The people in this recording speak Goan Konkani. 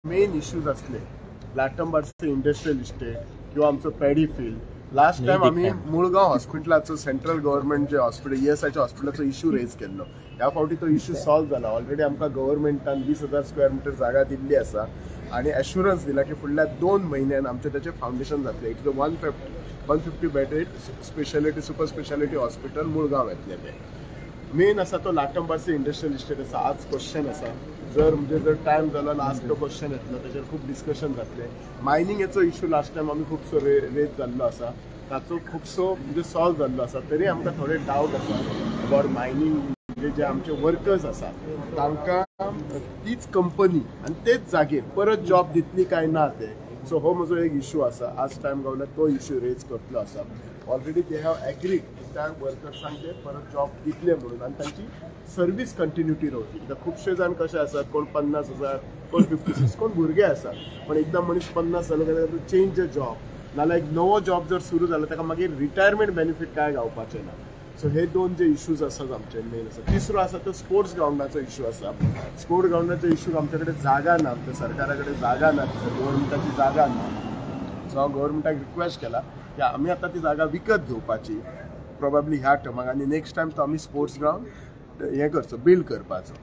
मेन इश्यूज आसले लाटंबारचो इंडस्ट्रियल इस्टेट किंवा आमचो पॅडी फील्ड. लास्ट टायम आमी मुळगांव हॉस्पिटलाचो, सेंट्रल गव्हर्मेंट जे हॉस्पिटल, ईएसआयच्या हॉस्पिटलाचो इश्यू रेज केल्लो. ह्या फावटी तो इश्यू सॉल्व जाला. ऑलरेडी आमकां गव्हर्मेंटान 20,000 स्क्वेअर मिटर जागा दिल्ली आसा आनी एश्युरन्स दिला की फुडल्या 2 म्हयन्यान आमचें तेचें फावंडेशन जातलें. It is a 150 bedded speciality, super speciality hospital Mulgaon येतलें तें. मेन आसा तो लाटंबारचे इंडस्ट्रियल इस्टेट आसा. आज क्वेश्चन आसा, जर म्हणजे जर टायम जालो जाल्यार आज तो क्वेश्चन येतलो, ताचेर खूब डिस्कशन जातलें. मायनिंगेचो इशू लास्ट टायम आमी खुबसो रेज जाल्लो आसा, ताचो खुबसो म्हणजे सॉल्व जाल्लो आसा. तरी आमकां थोडे डावट आसा अबावट मायनींग, म्हणजे जे आमचे वर्कर्स आसा तांकां तीच कंपनी आनी तेच जागेर परत जॉब दितली काय ना ते. सो हो म्हजो एक इशू आसा. आज टायम गावल्यार तो इशू रेज करतलो आसा. ऑलरेडी they have agreed त्या वर्कर्सांक ते परत जॉब दितले म्हणून आनी तांची सर्वीस कंटिन्युटी रावतली. कित्याक खुबशे जाण कशे आसात, कोण 50,000, कोण 56, कोण भुरगे आसात. पण एकदां मनीस 50 जालो जाल्यार चेंज अ जॉब, नाल्यार एक नवो जॉब जर सुरू जालो, ताका मागीर रिटायरमेंट बेनिफीट काय गावपाचें ना. सो हे दोन जे इश्यूज आसात आमचे मेन आसा. तिसरो आसा तो स्पोर्ट्स ग्रावंडाचो इश्यू आसा. स्पोर्ट ग्रावंडाचो इश्यू, आमचे कडेन जागा ना, आमच्या सरकारा कडेन जागा ना, गव्हर्मेंटाची जागा ना. सो हांव गव्हर्मेंटाक रिक्वेस्ट केला की आमी आतां ती जागा विकत घेवपाची प्रोबेबली ह्या टर्माक आनी नेक्स्ट टायम तो आमी स्पोर्ट्स ग्रावंड हें करचो, बिल्ड करपाचो.